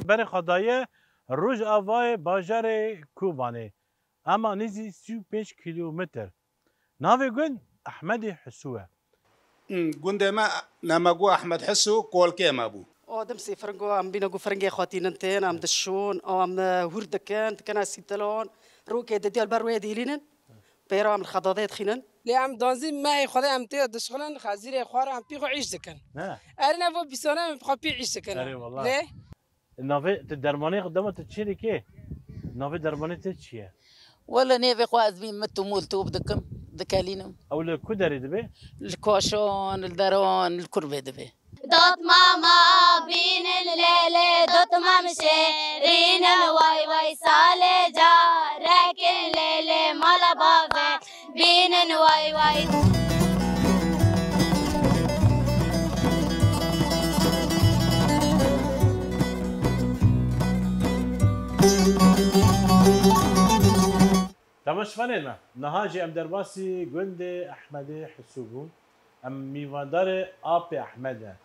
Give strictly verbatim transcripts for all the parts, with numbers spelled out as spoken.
Berê xwe daye Rojavayê bajarê Kobanê, ema nêzî sî û pênc kîlometr. Navê gund Ehmedê Hisû e. Hmm, gundê me, ne me got Ehmed Hisû, kolkê me bû. O, dem sê firingo, em bîne ku firingê xwe tînin tên, em dişûn, o, em, e, hûr dikin, dikine sîtilon, rokê didiya li ber wê dîlînin, pêra em li xedadê dixînin. Lê em danzî mehê Xwedê em tê dişixilin, xezîrê xwe re em pî xwe îş dikin. Ne. Erê ne bo bîsane em xwe pî îş dikin. Erê wallah. Lê Navê tu dermanê xwe dema tu çêrê kê? Navê dermanê te çi ye? Wele nêvê xwe ez bî mit û mûl top dikim, dikelînim. Ew li ku derê dibe? Li Koşon, li Deron, li Kurbê dibe. Dot mama bînin lê lê, dot mam şêrînin, way way salê carekin lê lê mala bavê. Bînin way way. Temaşevanên me, niha jî em derbasî gundê Ehmedê Hisû bûn. Em mîvandarê Apê Ehmed e.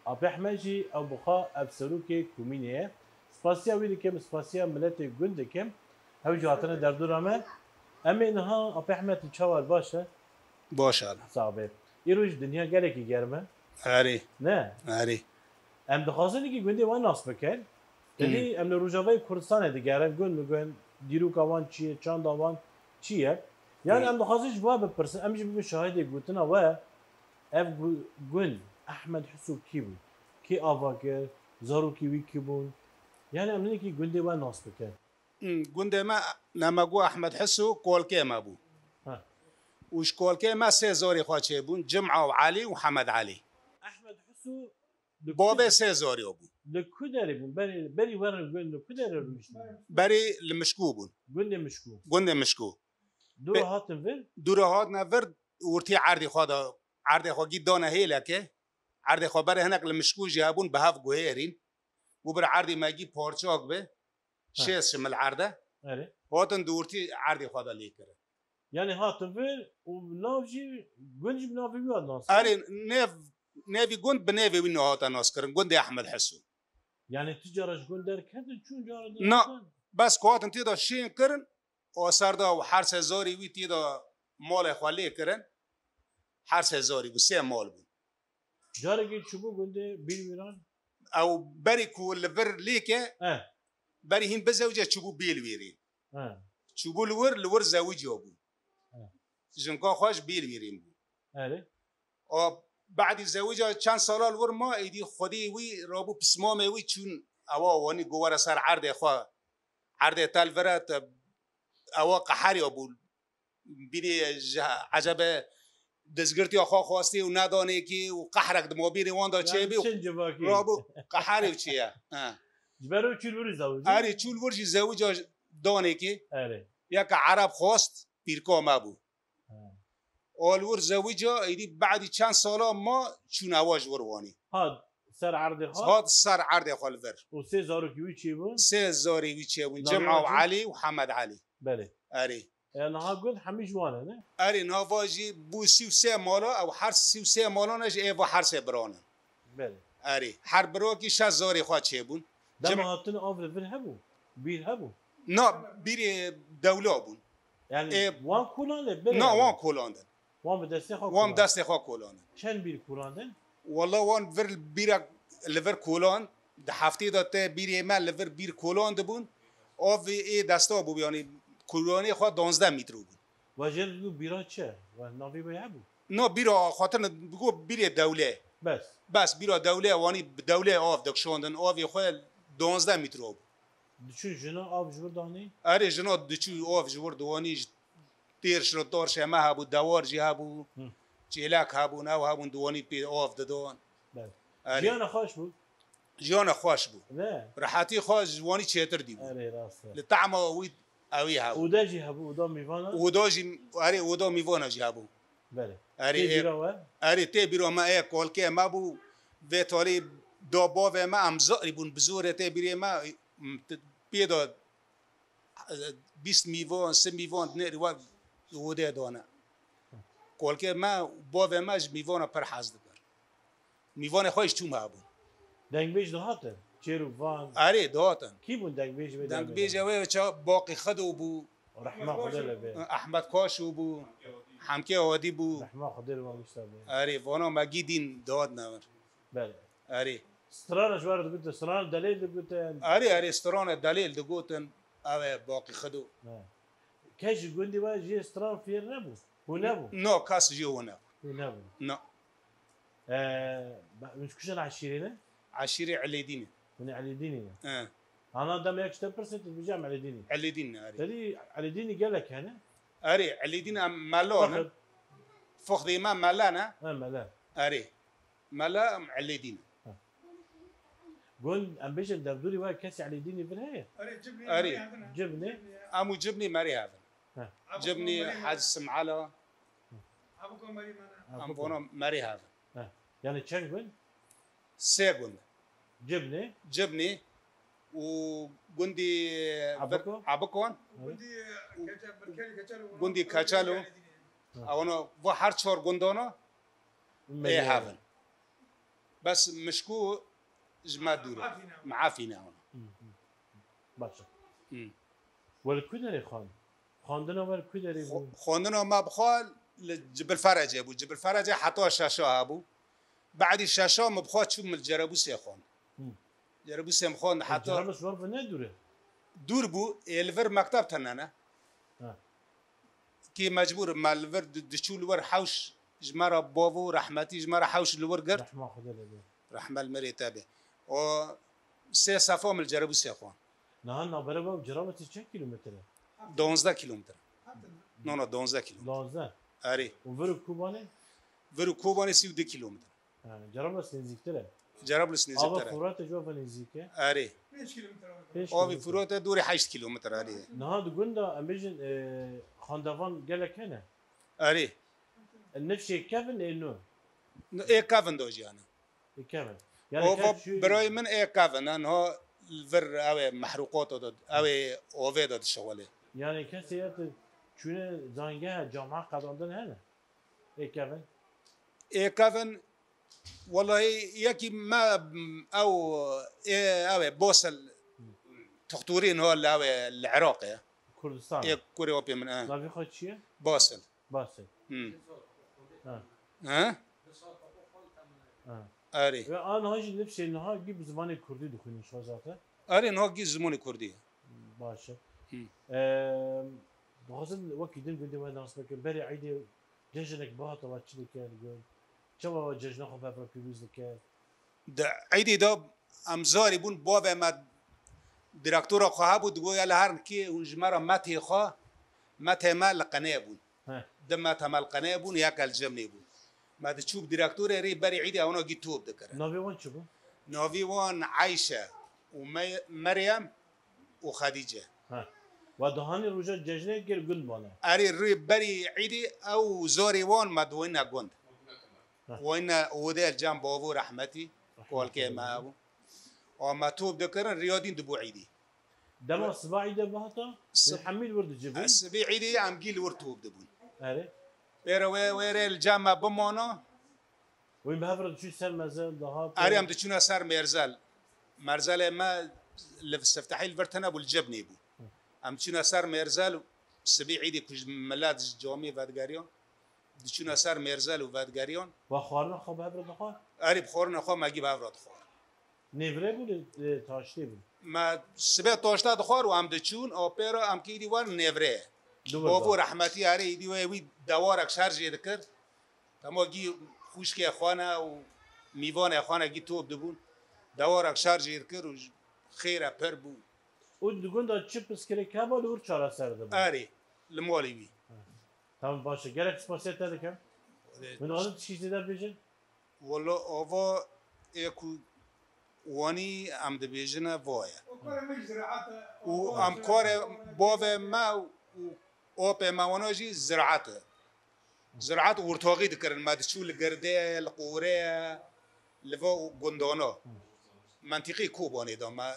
Apê Ehmed jî ew bi xwe ev serokê komînê ye. Spasiya wî dikim, spasiya miletê gund dikim. Ew jî hatine derdora me. Em ê niha Apê Ehmed tu çawa, baş e? Baş e. Sax be. Îro jî dinya gelekî germ e. Erê. Ne? Erê. Em dixwazin wekî gundê wan nas bikin. Te Hmm. dî em li Rojavayê Kurdistanê digerin, gund bi gund, dîroka wan çi ye, çanda wan çi ye? Yani Hmm. em dixwazin ji we bipirsin, em jî bibin şahidê gotina we. Ev gu-, gund Ehmed Hisû kî bû? Kî ava kir? Zarokî wî kî bûn? Yani em hinekî gundê we nas bikin. Hmm, gundê me, ne me got Ehmed Hisû, kolkê me bû. Ha. Û ji kolkê me sê zarê xwe çêbûn, Cima û Elî û Hemed Elî. Ehmed Hisû li ku Bavê de-, sê zarê bû. Li ku derê bûn? Berî, berî werin gund li ku derê rûniştin? Berî li Mişkû bûn. Gundê Mişkû. Gundê Mişkû. Dû re Pe-, hatin vir? Dû re hatine vir, ortê erdê xwe de, erdê xwe gî dane hêleke. Erdê xwe berê hinek li Mişkû jî hebûn, bi hev guhêrîn. Û bir erdê me gî parçak bi. Ha. Şêst şimil erde. Erê. Hatin di ortê erdê xwe de lê kirin. Yani hatin vir û nav jî, gund jî bi navê wî hat nas kirin. Erê, nêv, nêvî gund bi nêvê wî nehate nas kirin. Gundê Ehmed Hisû. Yani tu cara ji gund derketin, çûn cara Na, derketin? Bes ku hatin tê de şên kirin, o ser de û her sê zarê wî tê de malê xwe lê kirin. Her sê zarê bû, sê mal bûn. Carekê çûbû gundê Bîlwîran? Ew berî ku li vir lêke, Eh. berî hîn bizewce çûbû Bîlwîrî. Eh. Çûbû li wir, li wir zewicî bû. Eh. Jinka xwe ji Bîlwîrîn bû. Erê. O, badî zewica çend sala li wir ma, êdî xwedî wî rabû pismamê wî çûn ewa wanî go were ser erdê xwe. Erdê te li vir e, te ewa qeheriya bû. Bîrê ji ecebe dizgirtiya xwe xwestî û nedanê kî û qehrek di mabînê wan de Yani çêbî û çin civakî. Rabû qeherê û çi ye. Ha. Ji ber wî çû li wir zewicî? Erê, çû li wir jî zewica danê kî. Erê. Yeke Ereb xwest, pîrka me bû. Ha. Û li wir zewica, êdî badî çend sala ma çûn ewa ji wir wanî. Hat ser erdê xwe? Hat ser erdê xwe li vir. Û sê zarokî wî çêbûn? Sê zarê wî çêbûn. Navê Cima û wan çi? Elî û Hemed Elî. Belê. Erê. E, niha gund hemî ji wan e, ne? Erê, niha va jî bû sî û sê mala, ew her sî û sê malane ji êva her sê biran in. Belê. Erê, her birakî şeş zarê xwe çêbûn. Dema Cem- hatin av li vir hebû? Bîr hebû? Na, bîrê dewla bûn. Yani Ê, wan kolandin, belê na, yani. Wan kolandin. Wan bi destê xwe Wan kolandin. Destê xwe kolandin. Çend bîr kolandin? Walla wan vir bîra li vir koland, di heftê de te bîrê me li vir bîr kolandibûn. Av ê desta bû, yani kolanê xwe duwazdeh mîtro bûn. Ve jê re digot bîra çi? Ve navê wê hebû? No, bîra xwatin digot bîrê dewle. Bes. Bes, bîra dewle, wanî bi dewle av dikişandin, avê xwe duwazdeh mîtro bû. Diçû jina av ji wir danî? Erê, jina diçû av ji wir diwanî, ji têr şiro torşe me hebû, dewar jî hebû, Hı. çêlek hebûn, ew hebûn, diwanî pê av didon. Belê. Erê. Jiyana xweş bû? Jiyana xweş bû. Ne? Rehetî xwe ji wanî çêtir dîbû. Erê, rast e. Li tehma wî ewî hebû. Oda jî hebû, oda mîvana? Oda jî, erê, oda mîvana jî hebû. Belê. Erê, Tê e, bîra we? Erê, tê bîra me, ê, kolkê me bû. Vê talî da bavê me, em zarî bûn, bi zorê tê bîrê me, m, t-, pê da, e, bîst mîvan, sê mîvan dinêrî we odê dane. Kolkê me, bavê me ji mîvana pir hez dikir. Mîvanê xwe ji çûm hebûn. Dengbêj dihatin? Çêr û van? Erê, dihatin. Kî bûn dengbêj wê Dengbêj demê? Wê ça Baqî Xido bû. Rehma Xwedê lê bê. Ehmed Kaşo bû. Hemkê Wadî bû. Rehma Xwedê li wan gişta bê. Erê, vana me gî dîn dihatin vir. Belê. Erê. Strana ji we re digotin, strana delêl digotin. Erê, erê, strana delêl digotin. Ew e Baqî Xido. He. Kes ji gundî we jê stran fêr nebû? Hûn nebû? No, kes jê hûn nebû. Hûn nebû. No. Ee, ba-, hûn ji kujin eşîrê ne? Eşîrê Elêdînê. Hûn Elêdînê ne? He. Ana dem yek ji te pirsê, tu dibêjî em Elêdînê. Elêdîn ne, erê. Te dî Elêdînê gelek hene? Erê, Elêdîn em mela ne. Fixd. Fixdê me mela ne. He, mela. Erê. Mela em Elêdîn. He. Gund, em bêjin derdorî we kesî Elêdînê vir heye? Erê, Cibnê Erê. Merê hevin e. Cibnê? Cibnê. Em û Cibnê merê hevin. He. Cibnê, Hec Simala. Abuko merê me ne. Em vana merê hevin. He. Yani çend gund? Sê gund. Cibnê? Cibnê û gundî Abiko? Abikon. Gundî, e, Keçe-, Birkelî Keçelo. Gundî Keçelo. He. Ewana va her çar gundana ê hevin. Bes Mişko ji me dûr e. Meafî ne. Meafî ne wana. Hı, hı. Baş e. Hı. We li ku derê xwend? Xwendina we li ku derê bû? Xwe-, xwendina me bi xwe li Cibil Ferece bû. Cibil Ferece heta şeşa hebû. Badî şeşa min bi xwe çûm li Cerebûsê xwend. Hı. Cerebûsê min xwend heta Cerebûs wan ve ne dûr e? Dûr bû, ê li vir mekteb tune ne. Ha. Kê mecbûr me li vir di-, diçû li wir hewş ji me re bavo rehmetî ji me re hewş li wir girt. Rehma Xwedê lê be. Rehme li mirê te be. O sê sefa min li Cerebûsê xwe. Niha navbera we û Cerebûsê çend kîlometre? Donzdeh kîlometre. No, no, donzdeh kîlometre. Donzdeh. Erê. Û vir û Kobanê? Vir û Kobanê sî û du kîlometre. Ha, Cerablus nêzîktir e. Cerablus nêzîktir e. Ava Furatê ji we ve nêzîk e. Erê. Pênc kîlometre ava. Pênc kîlometre. Avê Furatê dûrê heşt kîlometre, erê. Niha di gunda em bêjin, e, xwendevan gelek hene. Erê. Nifşê kevin ê nû. N-, ê kevin de jiyane. Ê kevin. Yani kes çû- birayê min ê kevin e, niha li vir ew ê mehrûqata de, ew ê ovê de dişixulê. Yani kesê ya tu çûne zangeha camia qedandin hene? Ê kevin? Ê kevin, wellahî yekî me, ew, ê, ew ê Basel, toxtorê niha li ew ê li Iraqê. Kurdistan. Ê kurê opê min, e. Navê xwe çi ye? Basel. Basel. Hmm. Ha. Ha? Ha. Erê. Ve aniha jî nifşê niha gî bi zimanê kurdî dixwînin şo zaten. Erê, niha gî zimanê kurdî ye. Baş e. Hı. Eee, dixwazin wekî din gundê we nas bikin. Berê Eydê cejnek bihata we çi dikir gund? Çawa we cejna xwe bi hev re pîroz dikir? Di Eydê de em zarî bûn, bavê me direktora xwe hebû, digot ya li her nikê hûn ji me re metê xwe, metê me li qenê bûn. He. Di meta me li qenê bûn, yek li Cibnê bûn. Me diçû bi direktorê rê berî Îdê ewna gî top dikirin. Navê wan çi bû? Navê wan Eyşe û Me-, Meryem û Xedîce. He. Wa dihanî roja cejnê kir gund mane. Erê rê berî Îdê ew zarê wan me diwêne gund. He. Wêne odê li cem bavo rehmetî, kolkê me hebû. A me top dikirin, riya dîn dibû Îdê. Dema siba Îdê bihata, Sib-, hemî li wir dicivin. Sibê Îdê em gî li wir top dibûn. Erê. Pêre wê, wê rê li cem me bimana. Wê bi hev re diçû ser mezel, dihat. Erê, em diçûne ser mêrzel. Merzelê me li Siftehî li vir tune bû, li Cibnê bû. Hı. Em diçûne ser mêrzel, Sibê îdê ku ji milet ji camê vedigeriyan, diçûna ser mêrzel û vedigeriyan. Wa xwarina xwe bi hev re dixwar? Erê, bi xwarina xwe me gî bi hev re dixwar. Nêvre bû li, li taştê bû? Me sibê taşta dixwar û em diçûn, apê re em kî îdî werin nêvre. Bavo rehmetî erê îdî wê wî dewarek şer jê dikir. Dema gî xwişkê xwe ne û mîvanê xwe ne gî top dibûn. Dewarek şer jê dikir û xêre pir bû. Û di gunda çi piskirêk heba li wir çareser dibû? Erê, li malê wî. Tamam, baş e. Gelek spasiya te dikim. Min dixwazim tişkî zêde bêjin? Wela ava ê ku wanî em dibêjine va ye. Û em karê bavê me û apê me wana jî ziraet e. Ziraet ortaxî dikirin. Me diçû li Girdê ye, li Qorê ye, li va gundana. Mentîqê Kobanê de me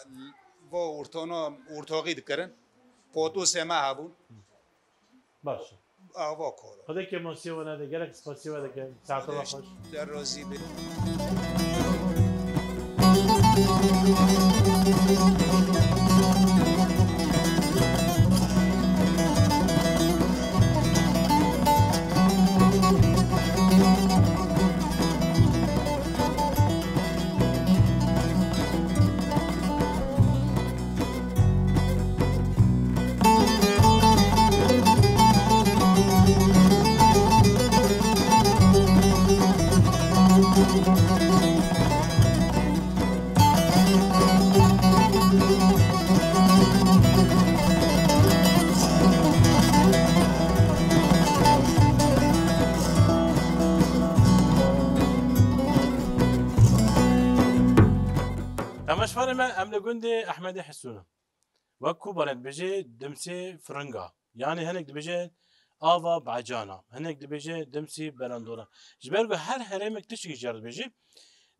va ortana ortaxî dikirin. Patosê me hebûn. Baş e. Ava kor e. Xwedê kêmasiyê we nede. Gelek spasiyê we dikim. Saeta we xweş. Te razî be. Temaşevanê me, em li gundê Ehmedê Hesûn in. Wek Kobanê dibêje Dimsê Firinga. Yanî hinek dibêje Ava Becana. Hinek dibêje Dimsê Berendora. Ji ber ku her herêmek tiştekî ji dibêje.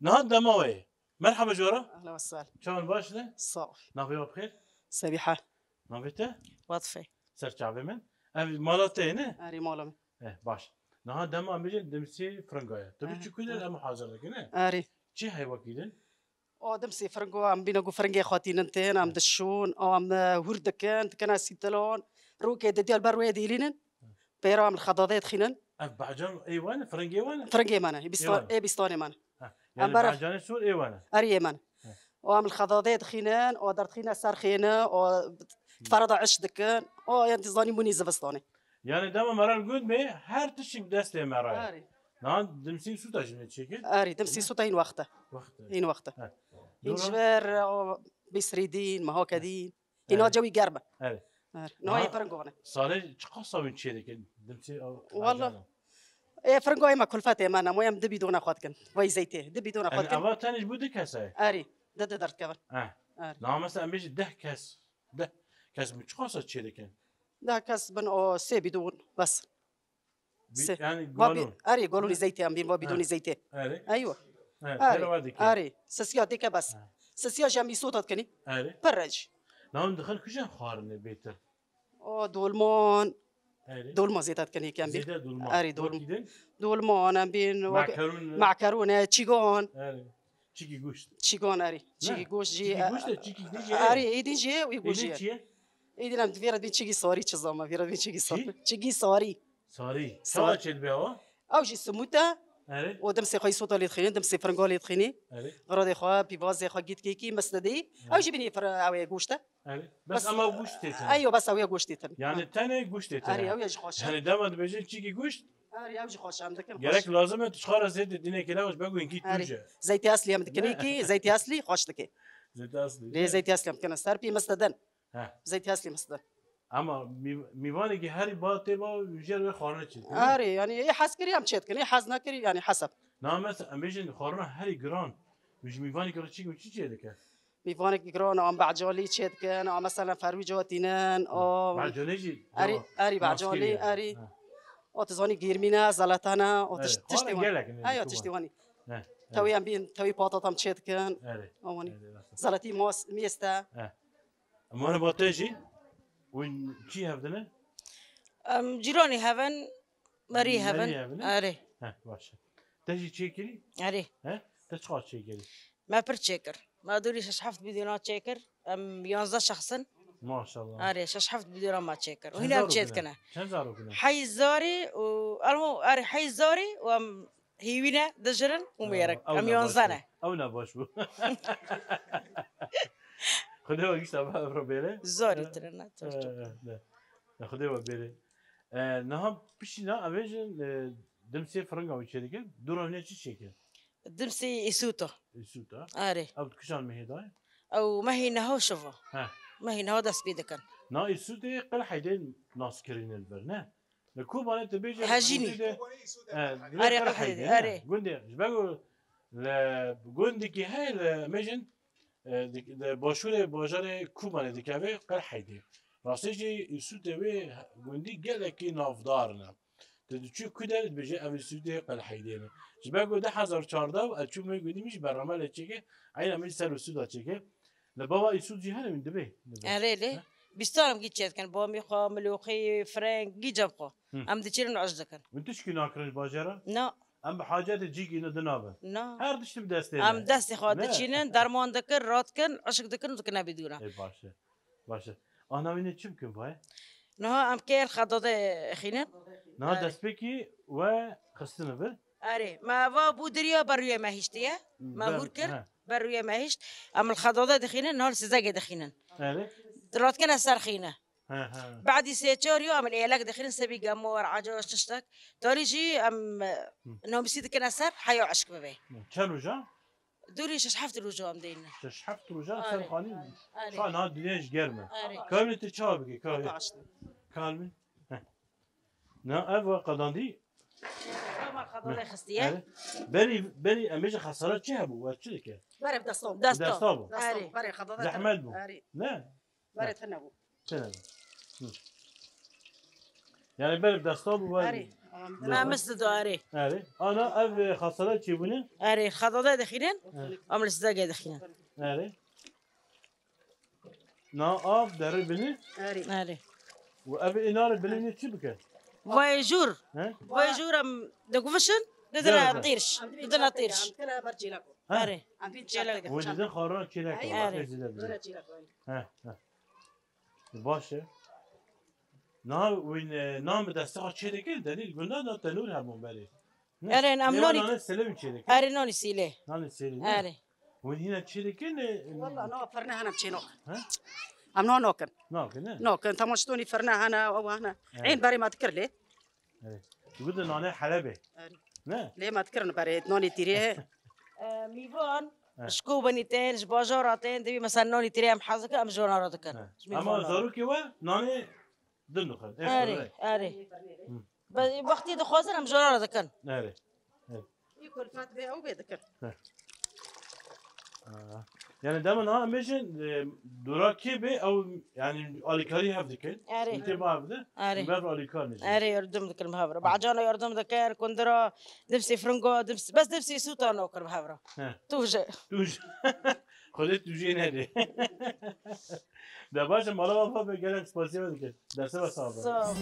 Niha dema wê ye. Merhaba ji we re. Ehla we sal. Çawan baş ne? Sağ ol. Navê we bi xêr? Sebiha. Navê te? Watfe. Ser çavê min. Ev mala te ye ne? Erê, mala min. Eh, baş. Niha dema em bêjin Dimsê Firinga ye. Tu bi çi ku de em hazir dikin ne? Erê. Çi heywa kî din? O Dimsê Firingo em bîne ku firingê xwe tînin tên, em dişûn, o em, e, hûr dikin, dikine sîtilon, rûkê didî li ber wê dîlînin. Pêra em li xedadê dixînin. Ev behcan ê we ne? Firingê we ne? Firingê me ne, ê bîstan-, ê bîstanê me ne. Ha, em yani ber behcanê sor ê we ne? Erê ê me ne. Ha. O em li xedadê dixînin, o derdixîne ser xêne, o ferada iş dikin, o yan dizanî mûnî zivistanê. Yani dema me re li gund bê, her tişt bi destê me re ye. Erê. Niha Dimsî Sûta jî me çêkir? Erê, Dimsî Sûta hîn wext e. Wext e. Hîn wext e. He. Hîn ji ber, o, Bîsrîdîn, Mehakedîn. Hîna cewî germ e. Erê. Erê. Niha yê pirin gone. Salê çiqas wîn çê dikin? Dimsî, o, Walla. Ê, firingo ê me kulfetê me ne, mo em di bîdona xwe dikin. Vay zeytê, di bîdona xwe dikin. Eva tenê ji bo du kes e? Erê, di di derdikevin. Eh. Erê. Niha mesela em bêjin deh kes. Deh kes min çiqas çê dikin? Deh kes bin o sê bîdon bes. Sê. Yani galon. Erê, galonî zeytê em bîn, va bîdonî zeytê. Erê. Eywa. Erê. Erê. Sisiya dike bes. Sisiya jî em îsota dikinî. Erê. Pir rej. Nahim dixin kujen xwarinê bêtir? O dolman. Erê. Dolma zêde dikinî kem bîn. Zêde dolma. Erê, dolma. Dolman em bîn. Makarone. Makarone, çîgan. Erê. Çîkî goşt. Çîgan erî. Çîkî goşt jî. Çîkî goşt e, çîkî din jî. Erî, êdî jî, wî goşt jî. Çi ye? Êdî em vêre din çîkî sarî çi zama, vêre din çîkî sarî. Çîkî sarî. Sarî. Çawa çêdibe o? Ew jî simût e. Erê. O dimsê xwe îsota lê dixînî, dimsê firinga lê dixînî. Erê. Xiradê xwe, pîvazê xwe gîtkekî mistedî. Ew jî bînî fir ew ê goşt e. Erê. Bes ama goşt têtin. Eyo bes ew ya goşt têtin. Yani tenê goşt têtin. Erê, ew ya jî xweş e. Yani dema dibêjin çîkî goşt, Erê, ew jî xweş em dikin. Gerek lazim e tu çiqara zêde dinekê ne xweş bego hinkî tûj e. Zeytê eslî em dikinê kî, zeytê eslî xweş dike. Zeytê eslî. Lê zeytê eslî em dikin. Ser pî mistedin. He. Zeytê eslî mistedin. Ama mîv-, mîvanekî herî ba tê ba jêr wê xwarine çêdikin. Erê, yani ê hez kirî em çêdikin, ê hez nekirî yani hesab. Na mesela em bêjin xwarina herî giran. Ji mîvanekî re çi çi çêdike? Mîvanekî giran, an becalî çêdikin, an mesela ferwîca tînin, an Becalê jî erî, erî becalî, erî. O tu zanî gêrmîne, zelete ne, o tişt, tiştê wan. Eyo tiştê wanî. Tewî em bîn, tewî patata em çêdikin. Erê. An wanî. Zeletî mas, mêste. Em wana ba te jî, wî kî hevdine? Em cîranî hevin, merî hevin. Merî hevin, e? Erê. Heh, baş e. Te jî çêkirî? Erê. He? Te çiqas çêkirî? Me pir çêkir. Me dûrî şeş heft bîdîna çêkir. Em yanzdeh şexs in. Maşallah. Erê, şeş heft bidûra ma çêkir. Û hîna em çêdikine. Çend zarok ne? Heyî zarî û, erê, heyî zarî û em hîwî ne, dijirin û mêrik. Ew, ew em ne, yonze ne. Ew ne baş bû. Xwedê we gişta be evro bêre. Zarî tire ne, to. Eh, ne. Ne, Xwedê we bêre. Eh, niha piştî na, em bêjin, eh, dimsê firinga wî çêdikin, dû revne çi çêkin? Dimsê îsûta. Îsûta. Erê. Ew kişan mehê dayê? Ew mehî neho şiva. He. Mehî neho dest pê dikin. Na îsûtê qil heydê nas kirîne li vir, ne? Li Kobanê tu bêje Hejînî. Îsûtê de, e, dilê Erê, qil qil heydê, heydê, ne? Erê. Gundê, ji ber ku li gundekî heye li, em bêjin, e, di, di başûrê bajarê Kobanê dikeve qil heydê. Rastî jî îsûtê wê gundî gelekî navdar ne. Tu diçû ku der dibêje ev îsûdê qelheydê ne. Ji ber ku du hezar çardeh û ez çûm wê gundî min jî bername lê çêke, eyna min jî ser îsûda çêke. Li bava îsûd jî hene min dibê. Erê lê. He? Bîstan em gî çêdikin. Bamî xwe, milûxî, fireng, gî cem xwe. Hı. Em diçîrin û iş dikin. Min tişkî nakirin ji bajara? Na. Em bi hacetê cîkî ne dinabin. Na. Her tiştî bi destê ne. Em destê xwe diçînin, derman dikin, radikin, işk dikin û dikine bidûna. Ê baş e. Baş e. Ana wî ne çi bikin vay? Niha em kê xedadê xînin. Niha Erê. Destpêkî we xistine vir? Erê. Me va bû diriya ber rûyê me hiştiye. Me Ber-, hûr kir. He. Ber rûyê me hişt. Em li xedadê dixînin, niha li sizegê dixînin. Erê. Dilatkine ser xîne. He, he. Badî sê çar yo em li êlek dixînin, sebî gemor, eca, tiştek. Tarî jî em Hı. Namîsî dikine ser, heya eşk bibe. Çend roja? Dûrî şeş heft roja em deyne. Şeş heft roja Erê. Ser xanî. Erê. Çawa niha dinya jî germ e. Erê. Kavlê te çawa bike, kavlê? Heta aştı. Kavlê. Heh. Na ev wa qadandî? Ama xadalê xistiye. Erê. Berî, berî em bêjin xesara çi hebû? We çi dike? Berê bi desta bû. Desta. Desta bû. Desta Erê. Bû. Berê xadalê Zehmet bû. Erê. Ne? Berê tine bû. Tine bû. Hı. Yani berê bi desta bû we. Erê. Me mis dido erê. Erê. Ana ev, e, xesara çi bûne? Erê, xadalê dixînin. Hı. Em li sizegê dixînin. Erê. Na av derê binî. Erê. Erê. Û ev ê narê binî çi bike? Vay jûr. He? Vay jûr em diguvişin, didine Dere, dere. Tîrş. Didine tîrş. He? Erê. Em vî çêlek. Wê didin xarina çêlek. Erê. He, he. Baş e. Na wî, e, nan bi destê xwe çê dikin, denî gunda da tenûr hebûn berê. Ne? Erê, em Lê nanî, nanê sêlê min çê dikin. Erê, nanî sêlê. Nanê sêlê, ne? Erê. Wî hîna çê dikin, e, Walla, no, firne hene çê nok. He? Em no nokin. Nakin, ne? Nokin, temaştonî firne hene, ew hene. Evet. Ên berê me dikir lê. Evet. Gudin nanê Helebê. Erê. Ne? Lê me dikirin berê, nanê tîrê. E, mîvan, He. Ji Kobanî tên, ji bajara tên, divî mesela nanî tîrê em hez dikin, em ji wana re dikin. He. Ji mîvan Ama re. Zarokê we nanê din dixwin. Ê Erê, firnê. Erê. Hı. Be-, wextî dixwazin em ji wana re dikin. Erê. Erê. Î kulfet bê ew bê dikin. He. Aa. Yani dema niha em bêjin, e, dora kê bê ew, yani alîkarî hev dikin. Erê. Min tê ba hev de. Erê. Min bev alîkar nêjin. Erê, yardım dikin bi hev re. Bacana yardım dikin, kundira, dimsê firingo, dims-, bes dimsê sûta nokir bi hev re. He. Tûje. Tûj. Xwedê tûjê nedê. De baş e, mala we be, gelek spasiya we dikin. Destê we sax be. Sağ ol.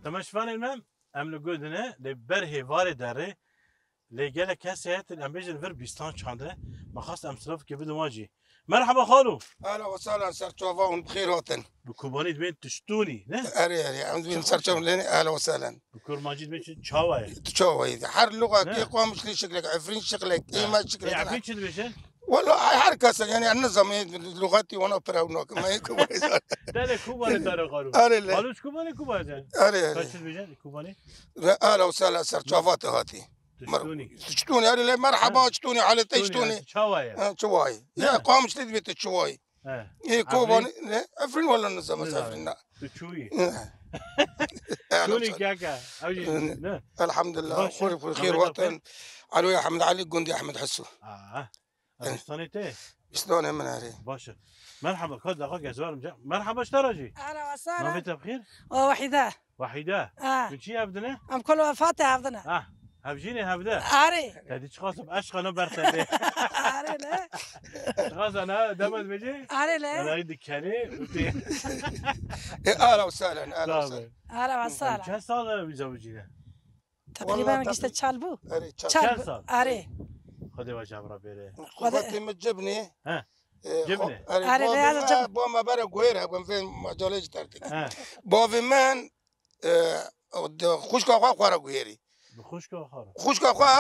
Temaşevanên me, em li gundine lê ber hêvarê derê. Lê gelek kesê hetin, em bêjin vir bîstan çande. Me xwest em silavkê bidin wan jî. Merhaba xalo. Ehla we sehlen, ser çava hûn bi xêr hatin. Bi Kobanî dibên tiştûnî, ne? Erê, erê, em dibên ser çava lê ne, ehla we sehlen. Bi kurmancî dibên çi? Çawa ye? Tu çawa ye? Her luxekê Ne? Qamişlî şiklek, Efrîn şiklek, Ne? Îme şiklek. Ê, Efrîn çi dibêjin? Wala her kes, yani em nizamê luxetî wana pir ew nakim. Me yê Kobanî zan. Te lê Kobanî te re xalo. Erê lê. Xalo ji Kobanî, Kobanî te. Erê, erê. Te çi dibêjin Kobanî? Re, ehla we sehlen, ser çava te hatî. Tu çitûnî? Tu çitûnî, erê lê merheba, ha, çitûnî, halê te çitûnî, çitûnî? Ya, tu çawayê? Ha, çawayê. Ne? Ya, Qamişlî dibê tu çawayê. He. Ê, Efrîn? Kovanî, ne, Efrîn wala nizam ez, Nizam. Efrîn ne. Tu çûyî? Ne. Çûnî keke. Ew jî, ne? Elhamdulillah. Baş e. Xwir, xwir, xêr Navê te hatin. Pê? Aloyê Ehmed Elî, gundê Ehmed Heso. Aa. He. Zistanê te? Zistanê min erê. Baş e. Merhaba, ka daxa gezwarim ca. Merhaba, ji te re jî. Ahla ve sahla. Navê te bi xêr? O Wahîde. Wahîde. Ha. Tu çi hevdine? Em kul wefatê hevdine. Ha. Hevjînê hevde. Arê. Te dî çiqas bi eşqa ne berse tê. Arê le. Çiqas ne demet bêjê? Arê le. Wala dikenê û tê. E, ahla ve sahla, ahla ve sahla. Ahla ve sahla. Çend sal e wî zewicîne? Teqrîben gişte çal bû. Erê, çal. Çal bû. Çend sal? Arê. Xwedê we ji hev re bêre. Xwedê. Xwedê min cibnê. He. E, Cibnê. Xwe-, erê, Arê, bavê me, bavê me bere guhêr hebûn, vê macalê jî terk dikin. He. Bavê min, e, xwişka xwe xwe re guhêrî. Bi xwişka xwe re? Xwişka xwe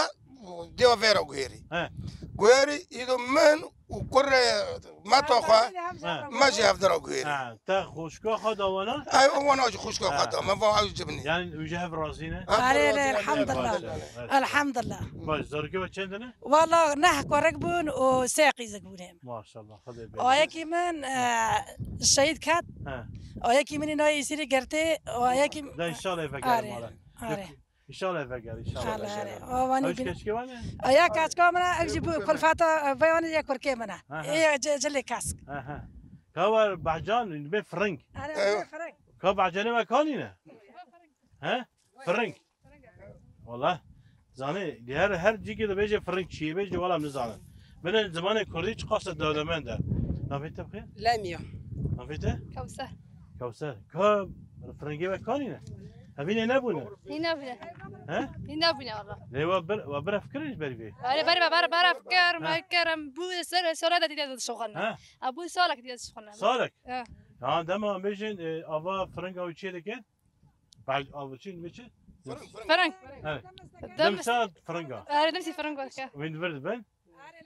dêwa vê re guhêrî. He. Guhêrî, îdo min û kurê meta xwe, he, me jî hevdira guhêrî. He, te xwişka xwe da wana? Ew wana jî xwişka xwe da. He. Me va ew cibnî. Yani wî ji hev razî ne? Ha, Arê, razî ne, elhamdulillah. Elhamdulillah. Baş, zarokê we çend ne? Wala neh kurek bûn û sê qîzik bûn. Maşallah, Xwedê bê. Ayekî min, e, şehîd ket. He. Ayekî min nayê sîrî girtê, ayekî Da inşallah eve Arê, gel mala. Arê. İnşallah eve gel, inşallah eve gel. Arê, arê. O vanî Ew bin- keşke var ne? Aya kaçka min, ev jî bu kulfata, e, vê vanî yek kurkê min. Ha, ha. Ê, ce-, cilê kask. Ha, ha. Ka var bahcan, be fırın. Arê, Ew. Be fırın. Ka bahcanê ve kanî ne? He? Fırın. Wala. Zanê, di her, her cîkê de bêje fırın çi ye, bêje wala nizanim. Min zimanê kurdî çiqas e dewlemend e. Navê te bi xêr? Lemya. Navê te? Kewser. Kewser. Ka fırıngê ve kanî ne? Hevînê nebûne? Hîn nebûne. He? Hîn nebûne wala. Lê we bir, we bir ev kirin ji berî vê? Erê, berî me ber, ber ev kir, Ha. me kir, em bu ser, sala de dîde dişoxan. Ha? A bu salek dîde dişoxan. Salek? Ha. Ha, dema em bêjin, e, ava fırınga û çê dikin? Baş, av çi, ne çi? Fırın, fırın. Fırın. Evet. Dim- Dimsa fırınga. Erê, dimsî fırınga dike. Wî di vir dibin.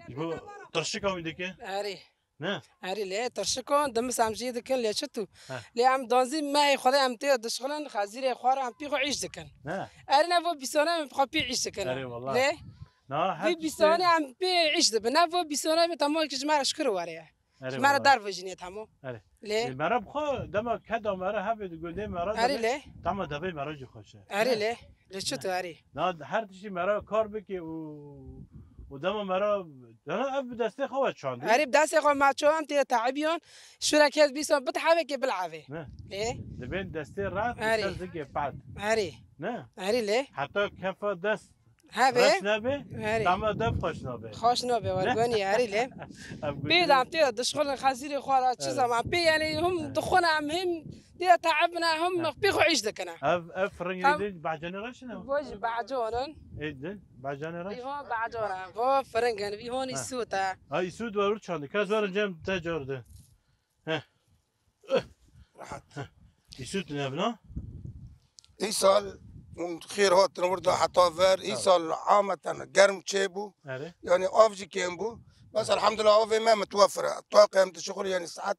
Ji bo tirşika wî dike. Erê. Ne? Erê lê tirşika dimis em jî dikin lê çi tu? He. Lê em danzî mehê Xwedê em tê dişxilin, xezîrê xwe re em pî xwe îş dikin. Ne? Erê ne bo bîsane em xwe pî îş dikin. Erê, wallah. Lê? Na, her vî tiştê bîsane em pê îş dibin. Ne bo bîsane em tamam ki ji me re şikir were ye. Erê, Ji me re wallah. Dar vejînê hemo. Erê. Lê? Ê, me re bi xwe dema keda me re hevê di gundê me re Erê dibê, lê? Dema devê me re jî xweş e. Erê Ne? Lê? Lê çi Ne? Tu erê? Na her tiştî me re kar bike û, û dema me re, dema ev bi destê xwe we çandî. Erê bi destê xwe me ço em tê teebiyon. Şurek hez bîsan bit hevekê bil'avê. Ne? Lê? Dibên destê re Erê. Ser zikê pad. Erê. Ne? Erê lê? Heta kefa dest Hebe? Reş nebe, Erê. Dama dev xweş nabe. Xweş nabe, Ne? Wergonî, erê lê. Ev Pê gundê de em tê dişxulin xezîrê xwe re çi Evet. Zaman. Pê yani him Evet. Dixwin em him diye teebine him Evet. Pê xwe îş dikine. Ev, ev fırıngê Tam- din bahcanê reş ne? Bo jî bahconin. Ê din, bahcanê reş. Vî hon bahcona, bo fırıngin, vî honî Ha. Sûte. Ha, îsûd we wir çandî. Kes werin cem te cor de. Heh. Rehat. Îsût ne bina? Îsal hûn xêr hatin wir de heta ver. Sağ ol. Îsal ameten germ çêbû. Erê. Yani av jî kêm bû. Bes elhamdulillah avê me mitwefir e. Taqê em dişixulin yani saet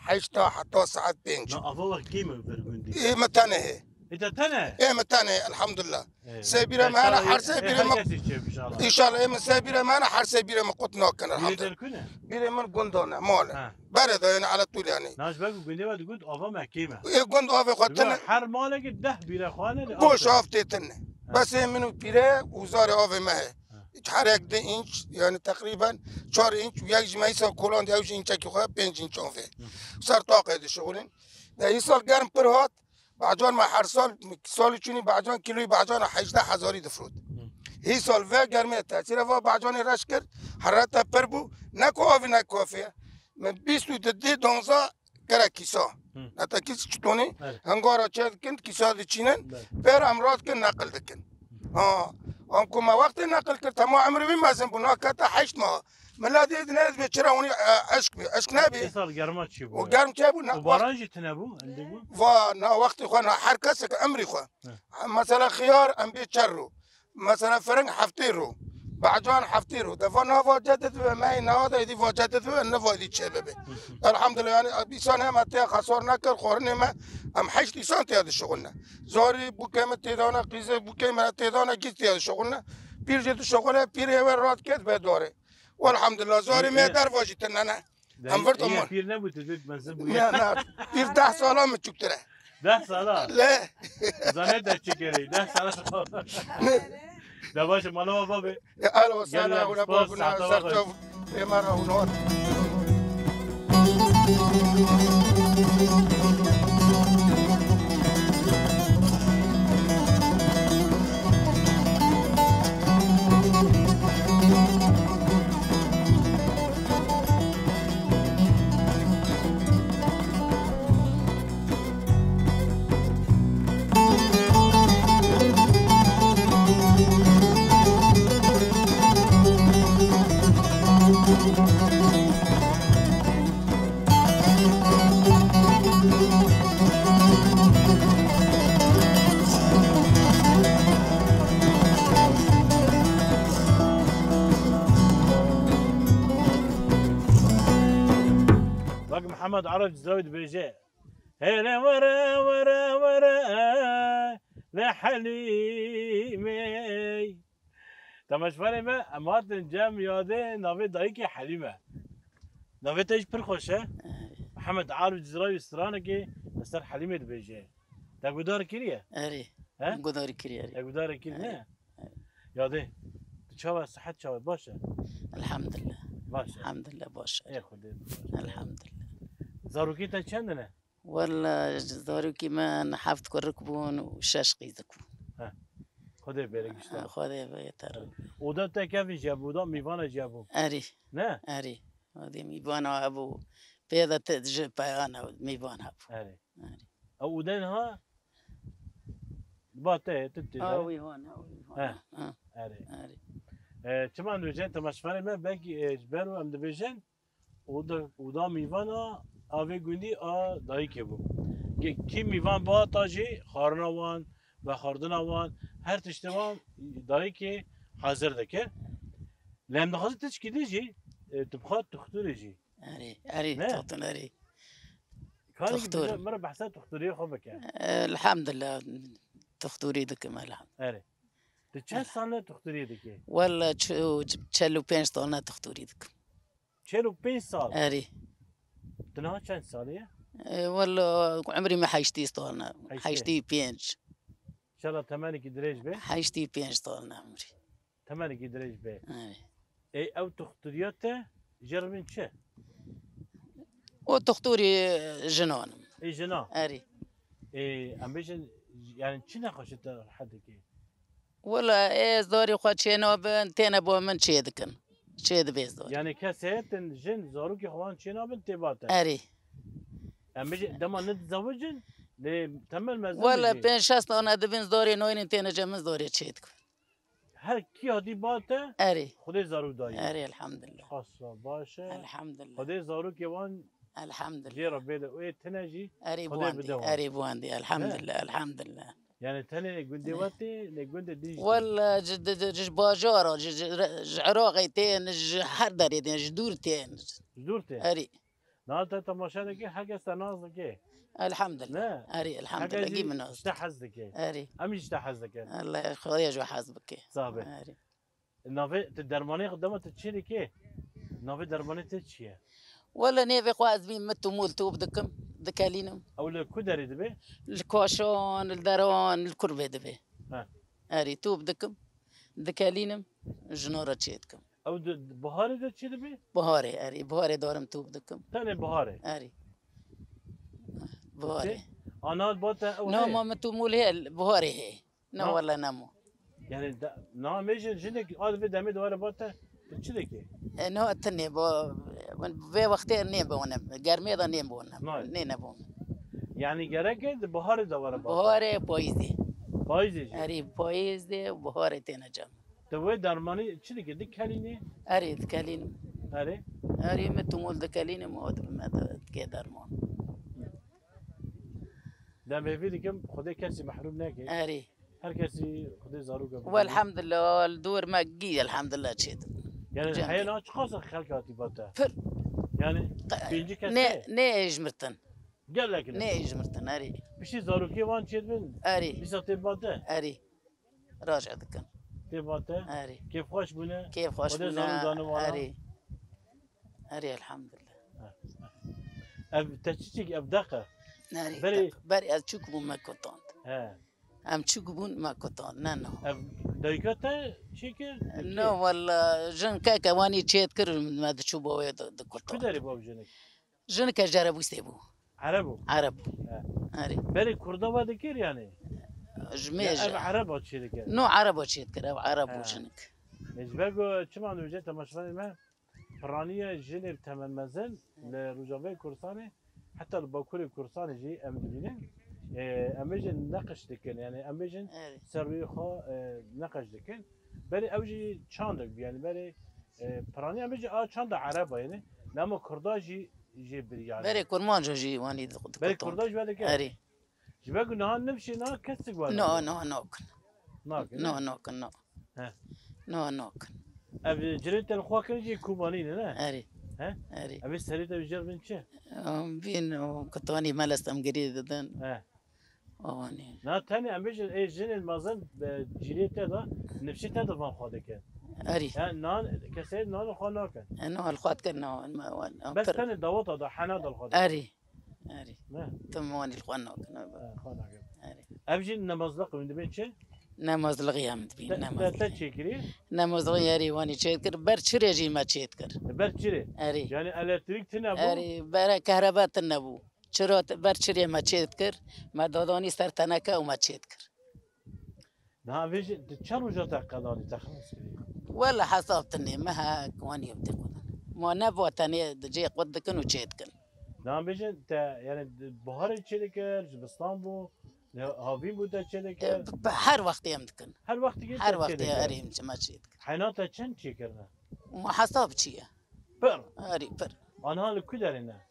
heşta heta saet pênc. Na ava we kêm e vir gundî? Ê me tenê hê. Ê te tenê? Ê me tenê elhamdulillah. Ê, Sê bîrê me hene, her sê bîrê me. Her kesî çêbû inşallah. Înşallah, ê min sê bîrê me hene, her sê bîrê me qut nakin, Bîrê elhamdulillah. Te li ku ne? Bîrê min gunda ne, mal e. Ha. Berê de yani ala tûl yani. Na ji ber ku gundê we di gund ava me kêm e. Ê gund avê xwe Di gund tine. Her malekî deh bîrê xwe ne, Boş av tê. Av tê tine. Ha. Bes ê min û pîrê û zarê avê me heye. Ha. Her yek di înç, yani teqrîben çar înç û yek jî me îsal kolan de ew jî înçekî xwe pênc înç avê. Hı. Ser taqê dişixulin. De îsal germ pir hat, Bacan me her sal, salê çûnî bacan, kîloyî bacana hejdeh hezarî difrot. Hı. Hî sal ve germê tesîra va bacanê reş kir, herete pir bû, ne ku avî ne kafê ye. Min bîst û di dê donza kere kîsa. Hı. Neta kîs çi tonî, Evet. Hengara çê dikin, kîsa diçînin, Evet. Pêr em rat kin, neqil dikin. Ha, em ku me wextê neqil kir, tema emrê wî mezin bû, nakete heşt meha. Milet ê dine ez bê çira hûnî, e, eşk bê, eşk nebê. Ê sal germa çi bû? O germ çê bû, ne, O baran jî tine bû, endê bû? Va, na wextê xwe, na her kesek emrî xwe. He. Mesela xiyar em bê çer ro. Mesela firing heftê ro. Bacan heftê ro. De va na va cedid be, me na da êdî va cedid be, ne va êdî çê bibe. Elhamdulillah, yani, îsan hema tê xesar nekir, xwarinê me, em heşt îsan tê dişixulne. Zarî bûkê me têdana, qîzê bûkê me têdana, gîz tê dişixulne. Pîr jî dişoxile, pîrê we rat ket be dorê. Welhamdulillah, zarê me derva jî tune ne. Em vir domon. Pîr nebû, tu dê mezin bû. Ne, ne, pîr deh sala min çûktir e. Deh sala? Le. Zane de çi kerê, deh sala. Ne. De baş e, mala we babê. Ya, alo, sana, hûna babûna, serçav, êmara hûna. Wek Mihemed Arif Cizrawî dibêje, Hele were, were, were, le Helîmey. Temaşevanê me, em hatin cem yadê navê dayikê Helîme. Navê te jî pir xweş e. Mihemed Arif Cizrawî stranekê li ser Helîmê dibêje. Te guhdar kiriye? Erê. He? Guhdar kiriye, erê. Te guhdar kiriye, ne? Erê. Yadê, tu çawa, sihet çawa, baş e? Elhamdulillah. Baş e. Elhamdulillah, baş e. Ê Xwedê, baş e. Elhamdulillah. Zarokê te çend in e? Wella, zarokê min heft kurik bûn û şeş qîzik bûn. He. Xwedê bêre gişta. Xwedê bê te re. Oda te kevî jî hebû, oda mîvana jî hebû. Erê. Ne? Erê. Odê mîvana hebû. Pê de te ji peyana mîvan hebû. Erê. Erê. Ew oda niha ba te ye, tu tê de. Ha, wî hona, wî hona. He. Ha. Erê. Erê. E, çima dibêjin, temaşevanê me, belkî, e, ji ber û em dibêjin, Oda, oda mîvana a vê gundî a dayikê bû. Ge-, kî mîvan bihata jî, xwarina wan, vexwardina wan, her tiştê wan dayikê hazir dike. Lê em dixwazin tişkî din jî, e, tu bixwe tuxturê jî. Erê, erê, Ne? Tuxtur, erê. Kanî Tuxtur. Min re behsa tuxturiyê xwe bike. Elhamdulillah, tuxturî dikim, elhamdulillah. Erê. Tu çend sal ne tuxturiyê dikê? Wella çi-, çel û pênc sal ne tuxturî dikim. Çel û pênc sal. Erê. Tu niha çend salî ye? E, wella, umrî me heştî sal ne. Heştî. Heştî pênc. Înşallah temenekî dirêj be. Heştî pênc sal ne umrî. Temenekî dirêj be. Erê. Ê, ew tuxturiya te jê re bên çi? O tuxturî jinan im. Ê, jina? Erê. Ê, em bêjin, yani çi nexweşî te rehet dike? Wela, ê zarê xwe çênabin, têne bo min çêdikin. Çêdibe zarê. Yani kes heye tên jin zarokê xwe wan çênabin tê ba te? Erê. Em bêjin, dema nedizewicin, lê temel mezin Wela, dibî. Pênc şeş tane dibin zarê naynin têne cem min zarê çêdikin. Her kî hatî ba te, Erê. Xwedê zarok dayî. Erê, elhamdulillah. Qasra baş e. Elhamdulillah. Xwedê zarokê wan Elhamdulillah. Jê re bêde û ê tine jî Erê Xwedê buandî, bide wan. Erê buandî, elhamdulillah, elhamdulillah. Yani tenê gundê we tê, lê gundê din jî tê. Wella ji, di, di, ji bajara, ji, ji, ji Iraqê tên, ji her derê tên, ji dûr tên. Ji dûr tê? Erê. Niha te temaşe dike, her kes te nas dike. Elhamdulillah. Ne? Erê, elhamdulillah, gî min nas dike. Her kes ji te hez dike. Erê. Em jî ji te hez dikin. Allah, Xwedê ji we hez bike. Sax be. Erê. Navê, tu dermanê xwe dema tu çi dikê? Navê dermanê te çi ye? Wele nêvê xwe ez bî mit û mûl tûb dikim, dikelînim. Ew li ku derê dibe? Li kaşan, li deran, li kurbê dibe. He. Erê, tûb dikim, dikelînim, jina re çê dikim. Ew di, di biharê de çi dibe? Biharê, erê, biharê darim tûb dikim. Tenê biharê? Erê. Biharê. Ana ba te ew heye? Nama mit û mûl heye, biharê heye. Na, na wele nemo. Yani da, na mêjin jinek a di vê demê de were ba te, tu çi dikê? E, no, tenê bo, vê wextê nê bonim, germê de nê bonim, nê nebom. Yani gerek e di biharê de were ba te? Biharê, payîzê. Payîzê jî? Erê, payîzê û biharê têne cem. Tu wê dermanî çi dikê? Dikelînî? Erê, dikelînim. Erê? Erê, mit û mûl dikelînim, o dibime dikê derman. Dem hêvî dikim, Xwedê kesî mehrûm neke. Erê. Her kesî Xwedê zarok e. Welhamdulillah, li dor me gî elhamdulillah çêdin. Yani heye niha çiqas xelk hatî ba te? Pir. Yani pêncî kes ne? Nê êjmirtin. Gelek ne? Nê êjmirtin, erê. Piştî zarokê wan çêdibin? Erê. Dîsa tê ba te? Erê. Raja dikin. tê va te. Erê. Kêfxweş bûne. Kêfxweş bûne. Erê. Erê, elhamdulillah. Ev te çiçik, ev deq e. Erê, berê, berê ez çûk bûm me kutand. He. Em çûk bûn me kutand, ne no. Ev dayika te çi kir? No, walla, jin keke wanî çêt kir, me diçû bo wê di, di kutand. Ku derê bû ev jinik? Jinike jerebûstê bû. Ereb bû? Ereb bû. He. Erê. Berê Kurda ve dikir yani? Ji mê ev Ereba çê dikir? No, Ereba çê dikir, ev Ereb bû jinik. He. Ji ber ku çima nûje temaşevanê me, piraniye jinê bi temenmezin li Rojavayê Kurdistanê, heta li Bakurê Kurdistanê jî em dibînin. E, em bêjin neqş dikin, yani em bêjin ser rûyê xwe, e, neqş dikin. Berê ew jî çandek bû, yani berê, e, piraniye em bêjin a çanda Ereba yani. Lema Kurda jî jê birî yani. Berê Kurmanca jî wanî di, di Berê Kurda jî ve dike? Erê. Ji ber ku niha nifşê na kesik were. No, no, no kin. Nakin, no, ne? No kin, no. He. No, no kin. Ev cilên te li xwe kirin jî Kubanî ne, ne? Erê. He? Erê. Ev ê serê te bi jêr bin çi? Em bin, o, kutanî me lestem girî didin. He. Awanî. Na tenê em bêjin, ê jinên mezin bi cîlê te de, nifşê te de van xwe dikin. Erê. He, nan, kesê nan xwe nakin. E, no, li xwe dikin, no, me, wan, bes pir. Tenê daweta de, hena de li xwe dikin. Erê. Erê. Ne? Tim wanî li xwe nakin. He, xwe nakin. Erê. Ev jî nemazliq in dibên çi? Nemazliqî em dibîn, te, te, te nemazliqî. Çêkirî? Nemazliqî erê wanî çêkir. Ber çirê jî me çêkir. Ber çirê? Erê. Yani elektrîk tine bû? Erê, bere kehreba tine bû. Çira te, ber çirê me çêkir. Me dadanî ser teneke û me çêkir. Niha vê jî di çend roja te qedanî, te xilas kirî? Wele hesab tine, me he wanî ev tê xwe. Ma ne va tenê di cê xwe dikin û çê dikin. Niha bêjin te, yani, di buharê çê dikir, zivistan bû, li havîn bû te çê dikir? E, bi, bi, her wextê em dikin. Her wextê ki te çê dikir? Her wextê erê em çê, me çê dikin. Heyna te çend çê kirine? Ma hesab çi ye? Pir? Erê, pir. Aniha li ku derê ne?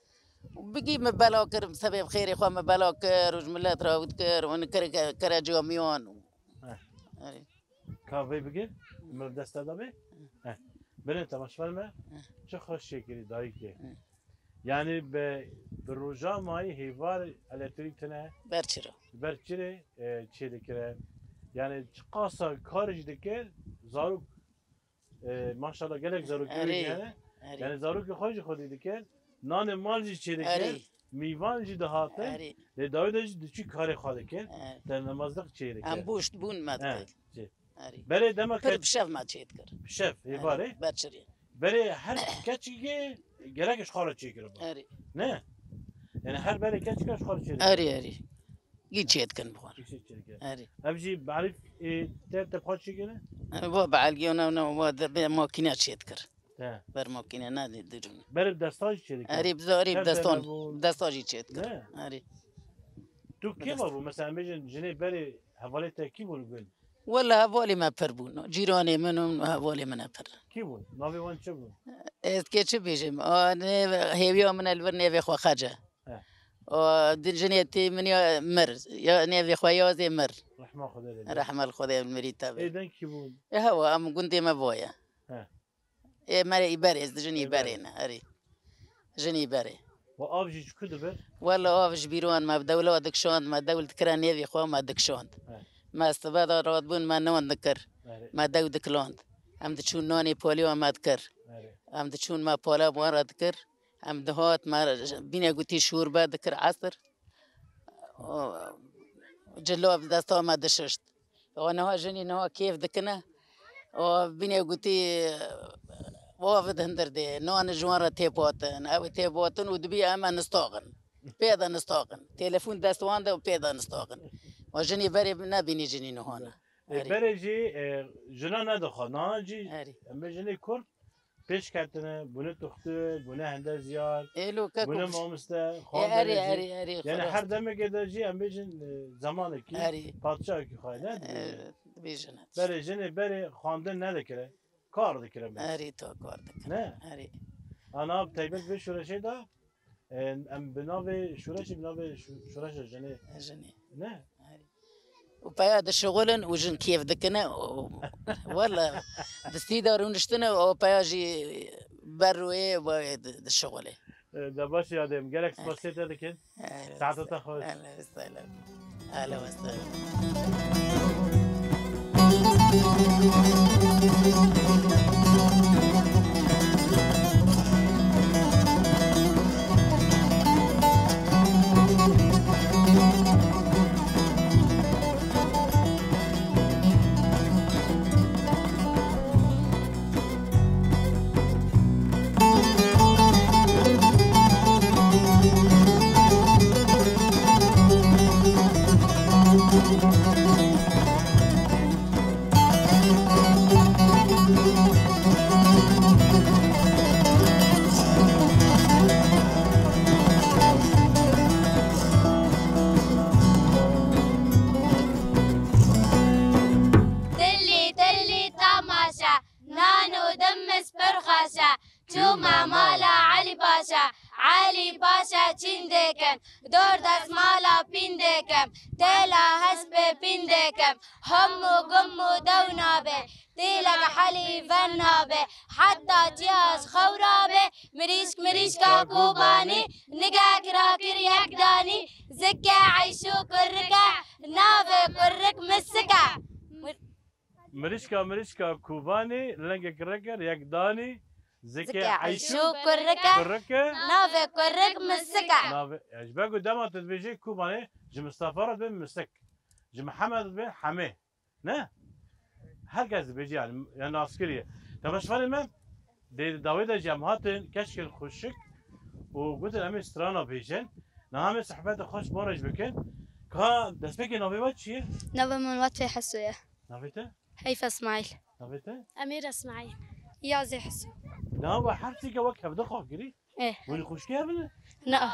Bigî me bela kir, sebê xêrê xwe me bela kir, û ji milet re dikir, û kir, kir, kire camiyan. Heh. Erê. Ka vê bigir, min dest te da bê. Heh. Binê temaşevan me, heh, çi xweş çêkirî dayikê. Heh. Yani bi, bi roja mayî hêvar elektrîk tine. Ber çira. Ber çirê, e, çê dikire. Yani çiqasa kar jî dikir, zarok, e, maşallah gelek zarokê wê jî hene. Erê. Yani zarokê xwe jî xwedî dikir. Nanê mal jî çê dikir. Erê. Mîvan jî dihatin. Erê. Lê dawî de jî diçû karê xwe dikir. Erê. Te nemazlik çê dikir. Em boşt bûn me dikir. He, çê. Erê. Berê dema pir ke-, bi şev me çê dikir. Bi şev, êvarê. Erê, ber çirê. Berê her keçikê gerek ji xwe re çêkiriba. Erê. Ne? Yani her berê keçika ji xwe re çêdikir. Erê, erê. Gî çê dikin bi xwe re. Gî çê dikin. Erê. Ev jî berî, e, te, te bi xwe çêkirî? Erê, bo bi elgî ne, ne, bo de, be makîne çê dikir. He. Ber makîne ne di, dirûn. Berê bi destan jî çê dikir? Erê, bi, erê, bi destan, bi destan jî çê dikir. Ne? Erê. Tu kê ve bû? Mesela, em bêjin jinê berê hevalê te kî bûn li gund? Wele hevalê me pir bûn. Cîranê min û hevalê min e pir. Kî bûn? Navê wan çi bûn? Ez kê çi bêjim? A, nê, hêviya min e li vir nêvê xwe Xece. He. O, di jinê tê min ya mir. Ya nêvê xwe Yazê mir. Rehma Xwedê lê. Rehma li Xwedê mirî te be. Ê deng kî bûn? E, hewa, em gundê me voye. He. Ê, me rê îber, ez di jinê îberê ne, erê. Jinê îberê. Û av jî ji ku dibir? Wele av ji bîroyan me bi dewla dikişand, me dewl dikire nêvê xwe, me dikişand. He. Me sibe de rat bûn, me nan dikir. Erê. Me dew dikiland. Em diçûn nanê poliya me dikir. Erê. Em diçûn me pola bi wan re dikir. Em dihat me bîne gotî şûrbe dikir esir. O, cilo bi desta me dişişt. O niha jinî niha kêf dikine. O bîne gotî, o vid hindir dê. Nan ji wan re têpatin. Ew têpatin û dibî em e nistaxin. Pê de nistaxin. Telefon dest wan de û pê de nistaxin. O jinî berê nebînî jinî niha ne. E, erê. Berê jî, e, jina nedixwe. Niha jî, erê, em bê jinê Kurd pêş ketine, bûne tuxtir, bûne hende ziyar, ê, lo keko bûne mamoste, ê, xwendinê erê, jî. Erê, erê, yani xwerast. Her demekê de jî em bêjin, e, zemanekî, erê, padşahekî xwe ne dibêjin. E, dibêjin. Berê jinê berê xwendin nedikire, kar dikire bes. Erê, to kar dikire. Ne? Erê. Ana bi taybet vê şoreşê de, e, em bi navê şoreşê, bi navê şo-, şoreşa jinê. Jinê. Ne? Erê. Û peya dişixulin û jin kêf dikine û wele distî de rûniştine û peya jî ber rûyê wê di-, dişixulê. E, de baş ya dem. Gelek spasê te dikin. Saeta te xweş. Ehlen ve sehlen. Ehlen ve sehlen. Tilî tilî temaşe, nan û dimis pir xweş e. Çûme mala Elî Paşa, Elî Paşa çîn dikim, dor destmala pîn dikim, têla hespê pîn dikim, him û gum û dew nabe, têlek helî ver nabe, heta çiya ji xew rabe, mirîşk mirîşka Kobanî, nigek rakir yek danî, zike eyşû kurrike, navê kurrik misike. Mirişka mirişka Kobanî, lengek reker yek danî, zikê Eyşû kurrike, kurrike, navê kurrik misike. Navê, ya ji ber ku dema tu dibêjî Kobanî, ji Mistefa re dibê Misik, ji Mihemed re dibê Hemê. Ne? Her kes dibêjî yani, yani naskirî ye. Temaşevanê me, dê dawê de jî em hatin, keşkên xweşik û gotin em ê strana bêjin. Niha em ê sohbeta xweş ji bo re jî bikin. Ka destpêkê navê we çi ye? Navê min Watfê Heso ye. Navê te? Heyfa Îsmaîl. Navê te? Emîr Îsmaîl. Yazê Heso. Niha we her sêke wek hevdixwe kirî? Eh. Hûn ê xwişkê hebine? Na.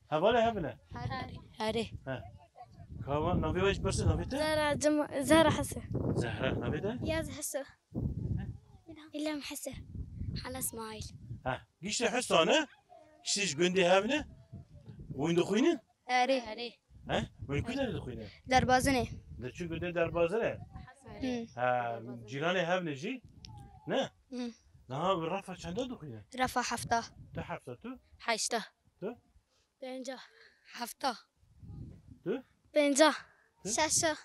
Hevalê hebine? Herê. Herê. He. Ka we navê we jî pirse, navê te? Zehra Cem-, Zehra Heso. Zehra, navê te? Yaz Heso. He? İlham Heso. Hala Îsmaîl. He. Giştî Heso ne? Giştî ji gundê hebine? Hûn dixwînin? Erê. He? Wê ku derê dixwîne? Derbazinê. Di çi gundê Derbazinê? Hı. Ha, cîranê hevne jî? Ne? Hı. Niha wê refa çenda dixwîne? Refa hefta. Tu hefta tu? Heşta. Tu? Pênca. Hefta. Tu? Pênca. Tu? Şeşa.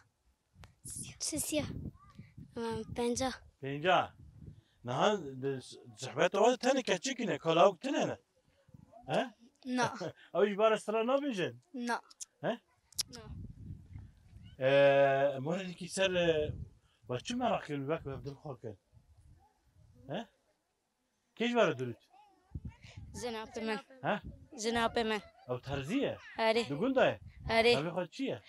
Sisiya. Pênca. Pênca. Niha di sohbeta we de tenê keçik ne, kalawik tune ne? He? Na. Ew ji bar sira nabêjin? Na. He? Na. Ee, moredekî ser, e, we çi meraqî wek wek dil xwe kir? He? Kê ji we re dirût? Jinapê min. He? Jinapê min. Ew terzî ye? Erê. Di gund de ye? Erê. Navê xwe çi ye?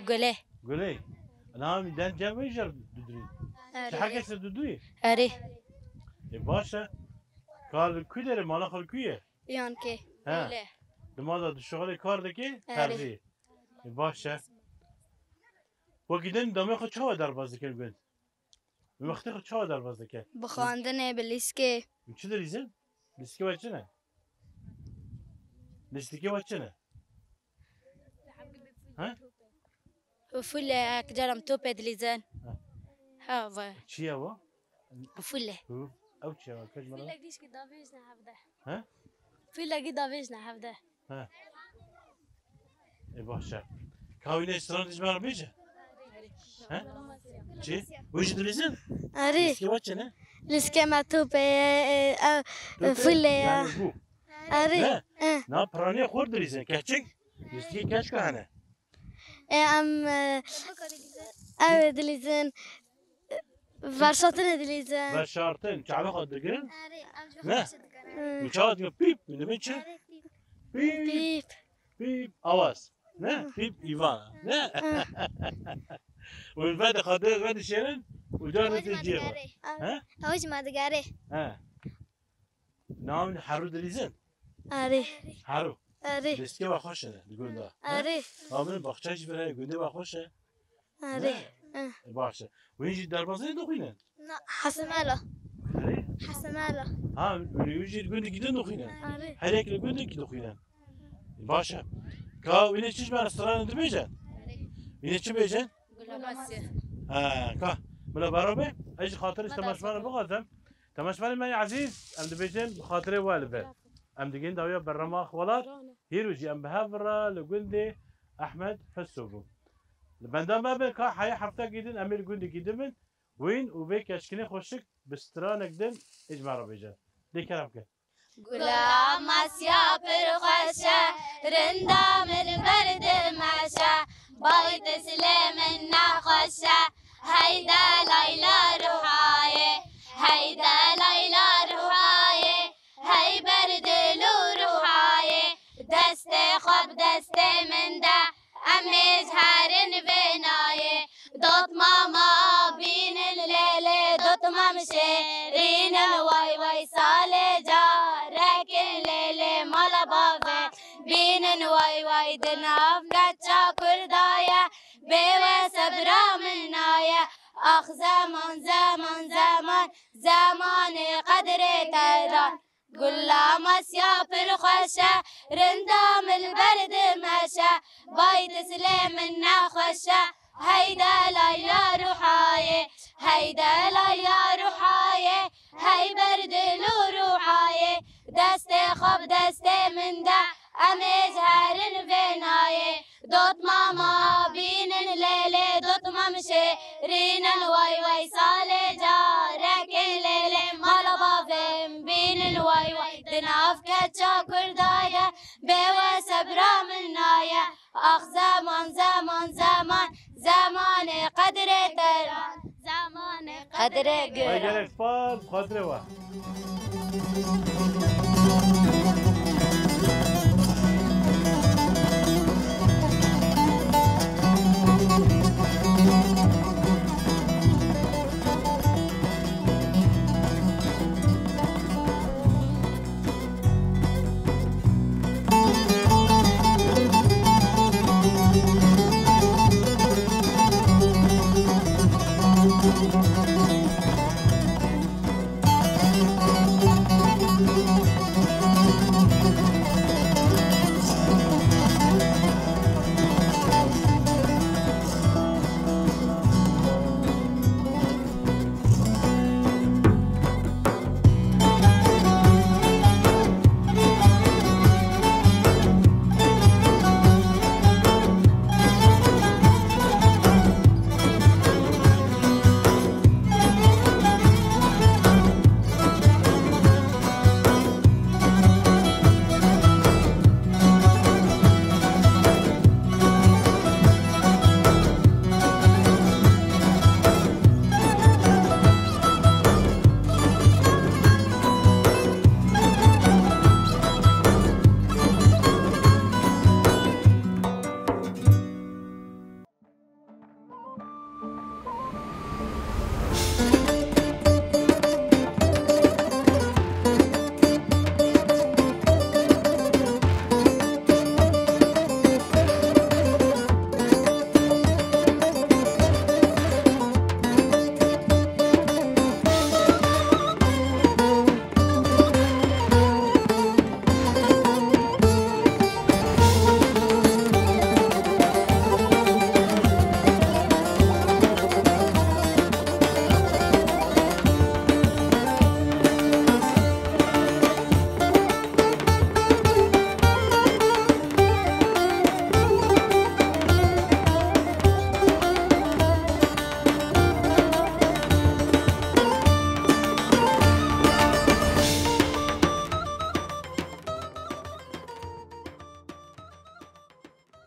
Gule. Gulê. Niha em den cem wê jî re didurî? Erê. Ji her kes re didurî? Erê. E, baş e. Ka li ku derê, mala xwe li ku ye? Yankê. He. Öyle. Di mal de dişuxulê, kar dikê? Erê. Terzî. E, baş e. Wekî din damê xwe çawa derbas dikin gund? Wextê xwe çawa derbas dike? Bi xwendinê, bi lîskê. Çi dilîzin? Lîskê we çi ne? Lîstikê we çi ne? He? Fûle, ek caram topê dilîzin. He. Ha, va. Çi ye wa? Fûle. Hu. Ew çi ye wa? Kej mala? Fûlekî davêjne hevde. He? Fûlekî davêjne hevde. He. E, baş e. Ka wî ne stran ji me re bêje? He? Çi? Wî jî dilîzin? Erê. Lîskê we çi ne? Lîskê me topê, e, e, Topê? Fûle ya. Yani bu. Erê. Ne? E. Na piraniya xwe dilîzin. Keçik. Lîskê keçik hene. E, em, e, ew ê dilîzin. Verşartinê dilîzin. Verşartin, çavê xwe digirin? Erê, em ji Ne? xwe çi digirin? Hmm. Min çawa digirin? Pîp, min dibin çi? Erê, pîp. Pîp, Pîp. Pîp, awaz. Ne? Hmm. Pîp, îvan. Ne? Hmm. Û vedê xwe de, vedê şêrin, û carê Ew jî tê me cihê xwe. digerê. He? Ew jî me digerê. He. Navê min Heru dilîzin? Erê. Heru. Erê. Destê we xweş e, di gund de. Erê. Navê min baxçe jî vire, gundê we xweş e. Erê. Ne? Eh. E, baş e. Wî jî derbazê dixwînin? Na, Hesemela. Erê? Hesemela. Ha, wî jî gundekî din dixwînin? Erê. Her yek li gundekî dixwînin. E, baş e. Ka wîne çi ji me re stranê dibêjin? Wîne çi bêjin? Gulabasya. Ha, ka. Bila beraber, ez ji xatirê temaşevanan bixwazim. Temaşevanê me yê ezîz, em dibêjin bi xatirê we li vir. Em digihên dawiya berhema Axwelat, hîro jî em bi hev re li gundê Ehmed Heso bûn. Li benda me bin ka heya heftekî din em ê li gundekî din bin Wîn û vê keçkinê xweşik bi stranek din ê ji me re bêje. Lê kerem ke. Gula masya pir xweş e, rinda min ber dimeşe. Bay tislê min nexweş e, heyde layla ruhayê, heyde layla ruhayê, hey ber dil û ruhayê. Destê xwe bi destê min de, em ê ji herin vê nayê. Dot mama bînin lê lê, dot mam şêrînin, way way salê carekin lê lê mala bavê. Bînin way way di nav keça Kurda ye, bê we sebra min naye. Ax zeman, zeman, zeman, zemanê qedrê te dan. Gula masya pir xweş e, rinda min ber dimeşe. Bay tislê min nexweş e, heyde layla ruhayê, heyde layla ruhayê, hey ber dil û ruhayê. Destê xwe bi destê min de, em ê ji herin vê nayê. Dot mama bînin lê lê, dot mam şêrînin, way way salê carekin lê lê. Mala bavê min bînin way way, di nav keça Kurda ye, bê we sebra min naye. Ax zeman, zeman, zeman, zemanê qedrê te dan, zemanê qedrê Ay giran. Gelek spas, xatirê we.